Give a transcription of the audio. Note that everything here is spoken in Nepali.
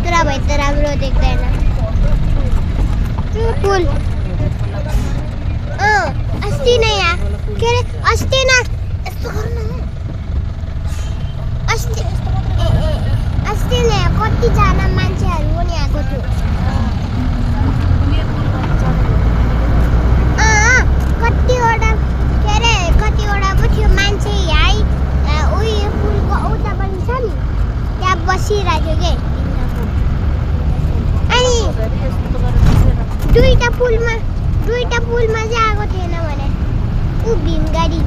भित्र भए त राम्रो देख्दैन पुल अस्ति नै के अरे अस्ति न यस्तो गर्नु अस्ति नै कतिजना मान्छेहरू पनि आएको थियो कतिवटा पो थियो मान्छे यहाँ उयो पुलको उता पनि छ नि त्यहाँ बसिरहेको थियो के अनि दुईटा पुलमा चाहिँ आएको थिएन भने ऊ भीम गाडी